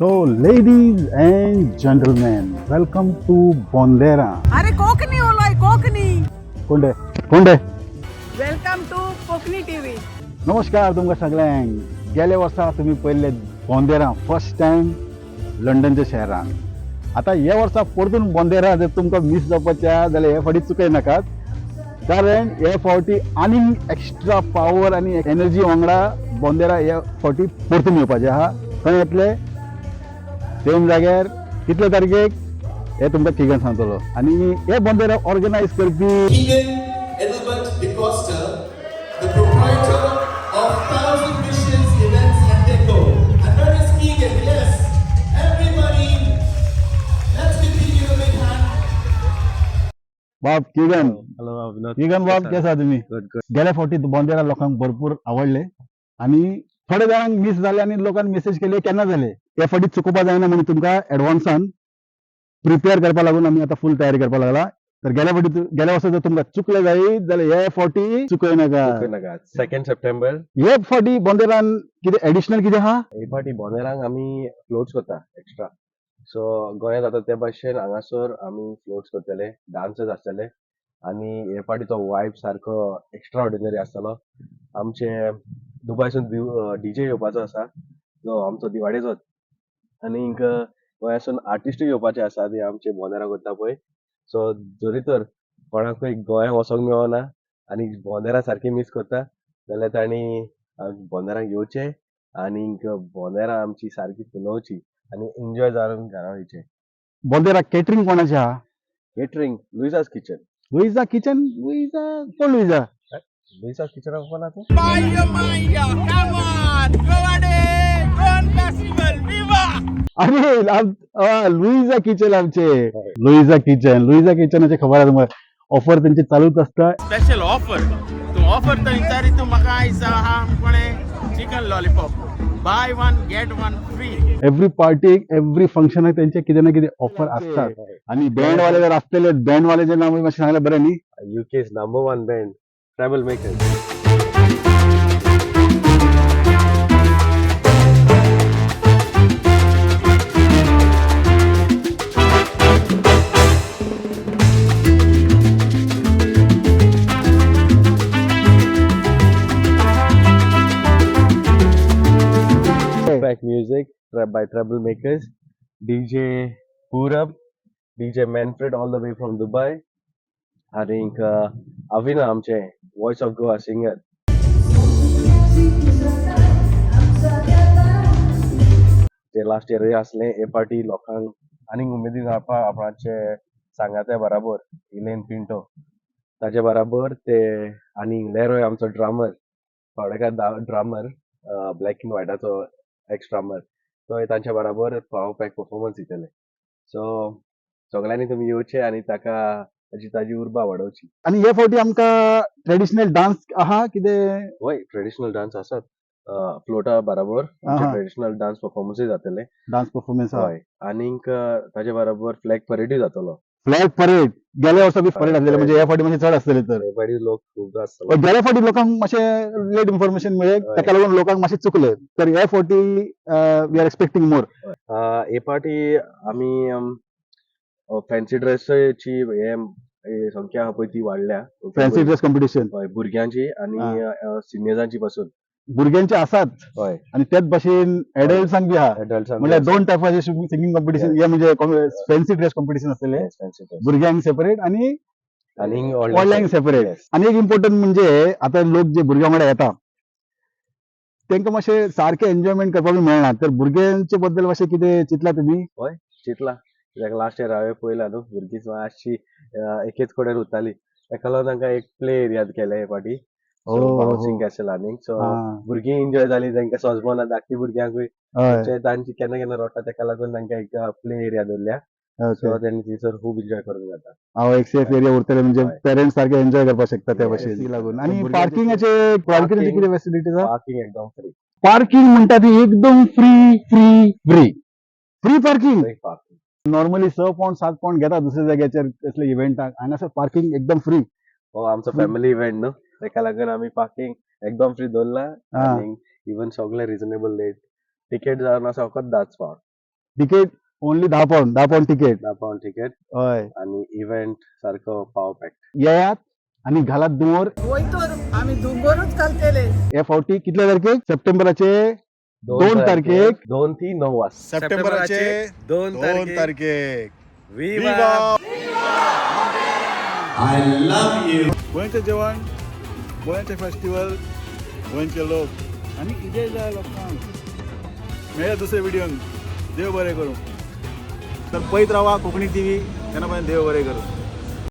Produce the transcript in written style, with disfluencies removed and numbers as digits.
So ladies and gentlemen, welcome to Bondera. अरे Konkani ओलोय Konkani. कोंडे कोंडे. Welcome to Konkani TV. नमस्कार तुमकां सगळ्यांक. गेल्या वर्सा तुमी पयले बोंदेरा फर्स्ट टायम लंडनच्या शहरान. आतां हे वर्सा परतून बोंदेरा जर तुमकां मीस जावपाचें आहा जाल्यार हे फावटी चुकय नाकात, कारण हे फावटी आनीक एक्स्ट्रा पावर आनी एनर्जी वांगडा बोंदेरा हे फावटी परतून येवपाचें आहा. खंय येतले? सेम जाग्यार. कितले तारखेक हे तुमकां किगन सांगतलो. आनी हे बोंदेरा ऑर्गनायज करपी Keegan Edelbert DeCosta, the proprietor of Thousand Wishes Events and Deco. And where is Keegan? Yes, everybody, let's give Keegan a big hand. बाब किगन. हॅलो विनोद. किगन बाब, केस आहा तुमी? Good good. गेल्या फावटी बोंदेरा लोकांक भरपूर आवडले आणि थोडे जाणांक मिस जाले आणि लोकांनी मेसेज केले केन्ना जाले. हे फावटी चुकोवपा जायना म्हणून तुमकां एडवान्सान प्रिपेअर करपा लागून आमी आतां फूल तयारी करपा लागला. तर गेल्या फावटी गेल्या वर्सा जर तुमकां चुकले जायत जाल्यार हे फावटी चुकय नाका. नाका. 2 सप्टेंबर. हे फावटी बोंदेरान कितें एडिशनल कितें आहा? हे फावटी बोंदेरांक आमी फ्लोट्स करता एक्स्ट्रा. सो गोंयांत जाता ते भाशेन हांगासर आमी फ्लोट्स करतले, डान्सर्स आसतले आनी हे फावटी तो वायब सारको एक्स्ट्रा ऑर्डिनरी आसतलो. आमचे दुबायसून डीजे येवपाचो आसा जो आमचो दिवाळेचो, आनीक गोंयासून आर्टिस्टूय येवपाचे आसा ते आमचे बोंदेरा करता पळय. सो जरी तर कोणाकूय गोंयांत वचोंक मेळना आनी बोंदेरा सारकी मीस करता जाल्यार तांणी बोंदेराक येवचें आनीक बोंदेरा आमची सारकी फुलोवची आनी एन्जॉय जावन घरा वयचें. बोंदेरा केटरिंग कोणाचें आहा? Catering Luiza's kitchen. Luiza kitchen. Luiza कोण लुईजा? लुईसास किचनाक कोण आसा? Maya Maya, come on! Goa Day, Goan Festival, Viva! अरे लुईजा किचन आमचे. लुईजा किचन, लुईजा किचनाचे खबर आहा तुमकां? ऑफर तेंचे चालूच आसता. Special offer. तूं ऑफर तर विचारी तूं म्हाका आयज आहा कोणें chicken lollipop, buy one get one free. Every पार्टीक, एव्हरी फंक्शनाक तेंचे कितें ना कितें ऑफर असतात. आणि बँड वाले जर असलेले, बँड वाल्याचे नाव मातशें सांगल्यार बरें न्ही? UK's number one band, Treble Makers. Back music by Treble Makers, DJ Purab, DJ Manfred all the way from Dubai. आनीक अविना आमचे वॉयस ऑफ गोवा सिंगर. ते लास्ट इयरूय आसले. हे पार्टी लोकांक आनीक उमेदीन हाडपाक आपणाचे सांगात्या बराबर इलेन पिंटो ताचे बराबर ते आनी लेरोय आमचो drummer, Pawdekar drummer, black and व्हायटाचो एक्स ड्रामर, तो तांच्या बराबर पावर पॅक परफॉर्मन्स दितले. सो सगळ्यांनी तुमी येवचे आनी ताका ताची ताजी उर्बा वाडोवची. आणि हे फावटी आमकां ट्रेडिशनल डान्स आहा कितें? वय, ट्रेडिशनल डान्स आसात. फ्लोटा बराबर आहा. ट्रेडिशनल डान्स परफॉर्मन्सूय जातले. डान्स परफॉर्मन्स आहा. हय, आनीक ताजे बराबर फ्लॅग परेडूय जातलो. फ्लॅग परेड गेल्या वर्सा बी परेड आसलेले, म्हणजे हे फावटी मातशें चड आसतले तर. हे फावटी लोक खूब आसतलो. पण गेल्या फावटी लोकांक मातशें लेट इन्फॉर्मेशन मेळ्ळें, ताका लागून लोकांक मातशें चुकले. तर हे फावटी we are expecting मोर. हे पाटी आमी फॅन्सी ड्रेसाची हे हे संख्या आहा पळय ती वाडल्या. Fancy dress competition. हय, भुरग्यांची आनी सिनियर्सांची पासून. भुरग्यांचे आसात. हय. आणि त्याच भाशेन एडल्ट्सांक बी आहा. एडल्ट्सांक. म्हणल्यार दोन टायपाचे सिंगिंग कॉम्पिटिशन, हे म्हणजे फॅन्सी ड्रेस कॉम्पिटिशन आसतले. Fancy dress. भुरग्यांक सेपरेट आणि आनी व्हडल्यांक सेपरेट. आणि एक इम्पॉर्टंट म्हणजे आता लोक जे भुरग्यां वांगडा येता तांकां मातशें सारकें एन्जॉयमेंट करपाक बी मेळना, तर भुरग्यांचे बद्दल मातशें कितें चिंतला तुमी? चितला, कित्याक लास्ट इयर हांवें पळयला न्हू, भुरगीं मातशी एकेच कडेन उरताली. ताका लागून तांकां एक प्ले एरियात केले हे फावटी, बाउन्सिंग कॅसल. आनीक सो भुरगीं एन्जॉय जाली, तांकां सोंसबना धाकटी भुरग्यांकूय. ते तांची केन्ना केन्ना रडटा, ताका लागून तांकां एक प्ले एरिया दवरल्या. सो तेणी थंयसर खूब एन्जॉय करूंक जाता. हांव एक सेफ एरिया उरतले, म्हणजे पेरेंट्स सारखे एन्जॉय करपाक शकता त्या भाशेन लागून. आणि पार्किंगाचे, पार्किंगाचे कितें फेसिलिटीज आहा? पार्किंग एकदम फ्री. पार्किंग म्हणटा ती एकदम free free free free parking. Free parking. Normally 6 pound 7 pound घेता दुसऱ्या जाग्याचेर कसले इव्हेंटाक, हांगासर पार्किंग एकदम फ्री. हो, आमचो फॅमिली इव्हेंट न्हू, ताका लागून आमी पार्किंग एकदम फ्री दवरला. आनी इवन सगळे रिजनेबल रेट. तिकेट जावन आसा फकत 10 pound. Ticket only 10 pound, 10 pound ticket. 10 pound ticket. हय. आनी इव्हेंट सारको पावर पॅक. येयात आनी घालात दुमोर. वय तर आमी दुंगोरूच घालतले. हे फावटी कितल्या तारखेक? सप्टेंबराचे 2 तारखेक. 2 ती 9 वाजता. सप्टेंबराचे 2 2 तारखेक. विवा. I love you. गोंयचें जेवण, गोंयचें फेस्टिवल, गोंयचे लोक आनी कितें जाय लोकांक. मेळया दुसऱ्या व्हिडियोन. देव बरें करूं. तर पळयत रावा कोंकणी टीव्ही. तेन्ना पर्यंत देव बरें करूं.